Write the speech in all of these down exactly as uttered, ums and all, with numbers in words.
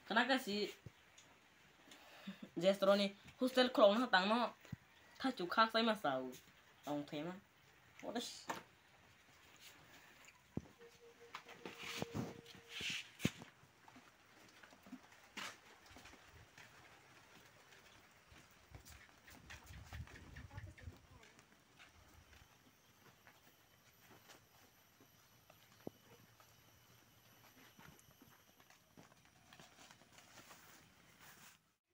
Khna kasi jestroni hostel khulokna tangno thachu khak chaima chao tong thema. What is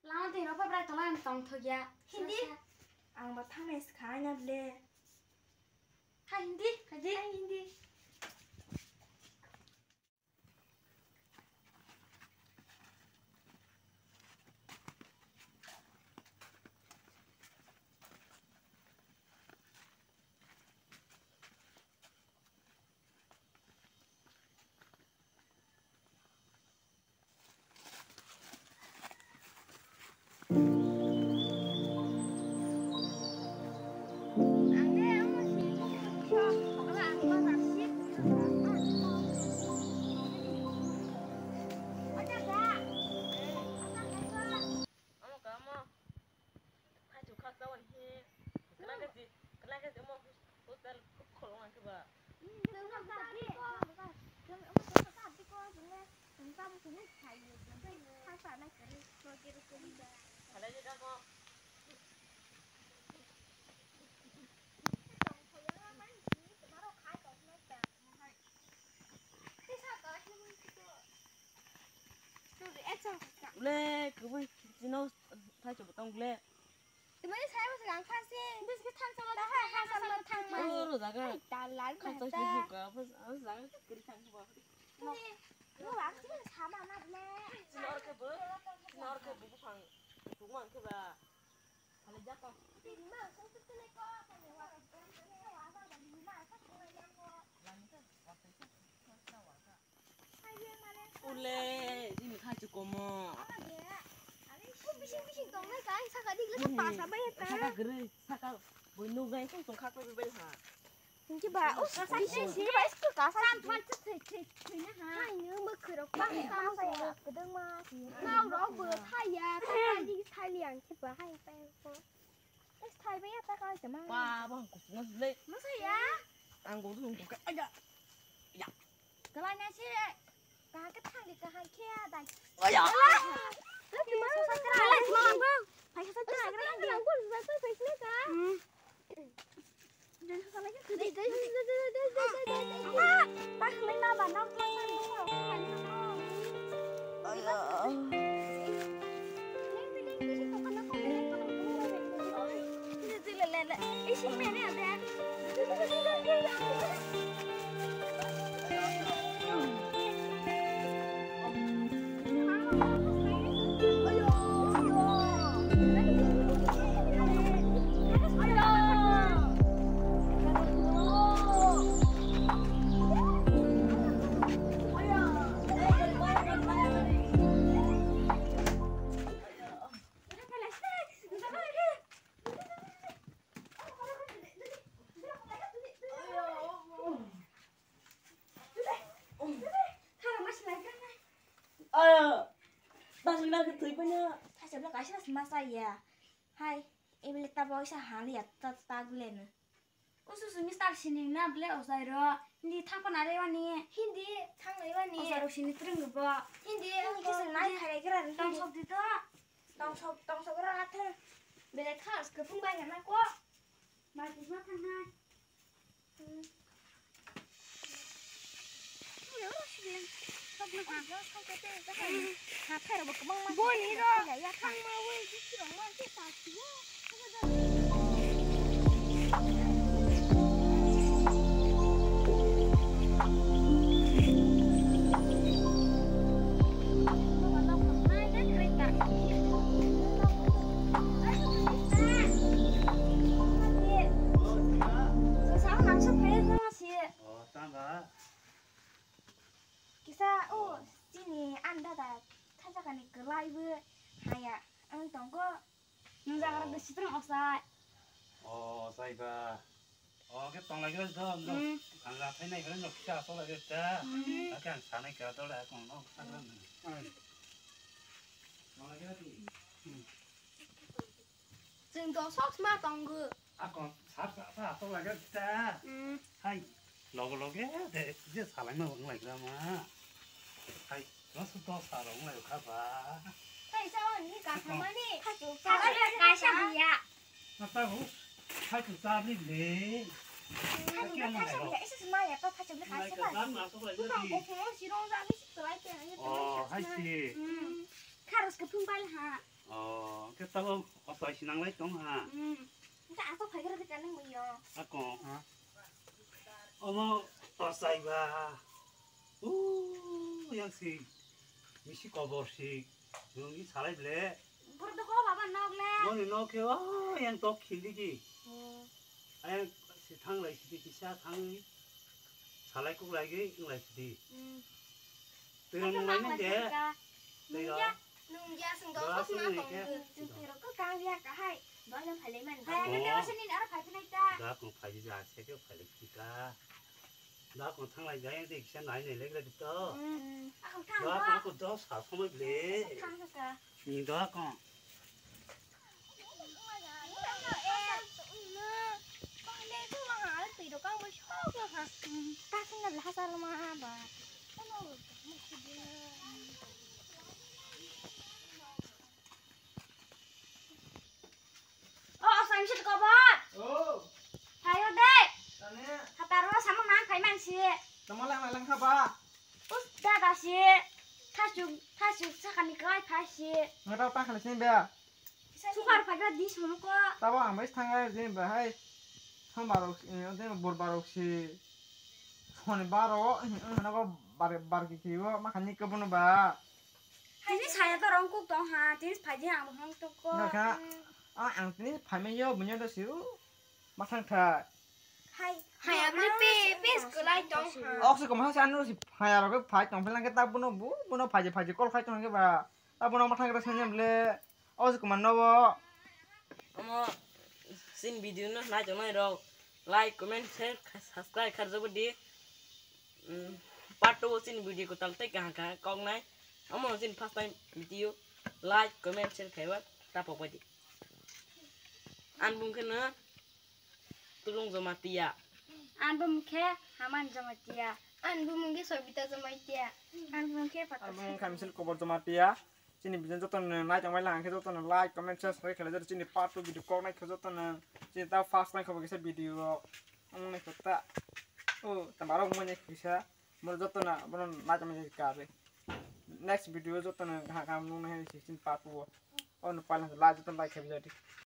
Lama twi rokba bwrai tola ang tong thok ya. Hindi? Ang ba thangmai skha na ble. Ha hindi? Kaji? Ha hindi? Kaitu khak tawon he. Kena kesi, kena kesi omo hostel khulok nang khe ba. Halai je dako. Ble, kwbui chino thaichwbo tong ble. Tini sai bwswk ang kha se. Bwswk thang chalo da hai, ha chalo thang ma. Oro jaga. Ai, dalal khang ma chai ta. Sui sui ka, bwswk ang jaga kiri thang ba. Ni, ni wak sini sama ma ble. Chino orke bo, chino orke bo buphang, bukmang khe ba. Halai jako. Tini ma sung sung tini ko, tini wa, tini wa, tini ma sa ko yang ko. Ule, ini khai chukomo. Bising bising tong nai kai saka di gila sapa sabai ta. Saka gere, saka boi nugai kung tong khak bai bai ha. Hingke ba, oh, saka saka saka ba, istu ka saka. San thal chuk thai thai thai na ha. Hai, nung mo khirok ba, ka ma sa ya, kedeng ma si. Nau rok bo thai ya, thai di thai liang ke ba, hai, pai ko. Es thai ba ya, ta ka se ma. Ba, ba, ko na le. Ma sa ya. Ang go tu ka. Aya. Ya. Kalai na se. Kaham khe thang di, kaham khe dai. Aya. Kalai, kalai, kalai. Phai khe sa, kalai, kalai, kalai. Ang bol sa, sa, phai sini ka. Hmm. Dai, dai, dai, dai. Ah, tak, kalai na ba, nang, nang, nang, nang. Aya. Ayo, tasi na ke tui panya. Tasi na kaisa mas ya. Hai, ebile tabo isa hali ya ta ta gule na. Usu su mister sining na ble osai ro. Hindi thangpa na re wani. Hindi thang na wani. Osai ro sini tring bo. Hindi ang kisang nai khai gra. Tong sok di to. Tong sok, tong sok ra athe. Bele khas ke phung bai na ko. Ba ki ma thang nai. Kisa o chini an dada thajakani kwlai bo haya ang tongo. Nwng jaga rok de sitrang osai. O, osai ba. O, ke tonglai khe do, no. Hmm. Ang rathai nai khe no kisa asok lai khe ta. Hmm. Ake ang sanai khe do le kong no kisa khe no. Hmm. Tonglai khe di. Hmm. Chwng dosok ma tongo. Akon sar sa sa asok lai khe ta. Hmm. Hai. Logo loge de je salai ma wng lai gra ma. Hai, no su to sa rong lai kha ba. Hai sa on ni ka sa ma ni. Ka su ka sa ka sa biya. Na ta hu. Hai tu sa ni le. Hai tu ka sa biya. Ese ma ya pa ka sa biya ka sa ba. Ka sa ko ko si rong ja ni si to lai te ni. Oh, hai si. Hmm. Kharos ka phung bai ha. Oh, ke tabo osai sinang lai tong ha. Hmm. Ka asok phai gra de ka nang mo yo. Ako. Ha? Omo osai ba. Uh, yang si misi kobor si nungi salai ble. Bor do ko baba nok le. Moni nok ke, oh, yang tok khindi ki. Hmm. Ayang si thang lai si kisa thang salai kuk lai ge ing lai si. Hmm. Twi rong nung lai nung de. Twi rong. Nungya, nungya sing do. Ba sing nung ke. Twi rong ko kang ya ka hai. Do ya phalai man. Hai, oh. Ka sini aro phai nai ta. Da kong phai ja se ke phai ka. Da kong thang lai jai de kisa nai nai le gra dito. Hmm. Akong thang. Da kong ko do sa somoi ble. Thang ka. Ni da kong. O, o, Samsir kobor. O. Phaio de. Tane. Hataro samung nang phai mansi. Tamo lang lang kha ba? Us, dada si. Thasuk, thasuk sakani kai phai si. Ngatao ta khale sin be. Sukar phaikra di sono ko. Tabo ang bai thang ai je bahai. Sombar rok, eh, ode bor barok si. Soni baro, eh, eh, nogo bar, bar ki ki bo, ma khani ke bono ba. Tini saya to rong kuk tong ha, tini phaji ang hong tuk ko. Nokha, ah, ang tini phaimai yo, bunya do siu. Ma thang tha. Hai, hai, abli pe, pe skulai tong ha. Ok, se koma se anu si phaya rok phai tong phelang ke ta bono bu, bono phaji, phaji call khai tong ke ba. Abono ma thang khe sanya ble. O se kuman nobo. Omo sin video no nai tongnai rok like, comment, share, subscribe kharjabo di. Mm, part two sin video ko tal tei kaham kaham kok nai. Omo sin first time video like, comment, share khaiwa tapok bai di. An bung khe no Tulung Jamatia. An bumung khe Haman Jamatia. An bumung khe Sobita Jamatia. An bumung khe Patro. An bumung khe Misil Kobor Jamatia. Chini video jotono nai tongbai lang khe jotono like, comment, share, subscribe khlai jodi chini part two video kok nai khe jotono chini ta first time khe bo kisa video. Ang nai khe ta. O, ta baro mo nai kisa. Mo jotono bono nai tongbai kare. Next video jotono ha kam nung nai chini part two. O no pala like jotono like khe jodi.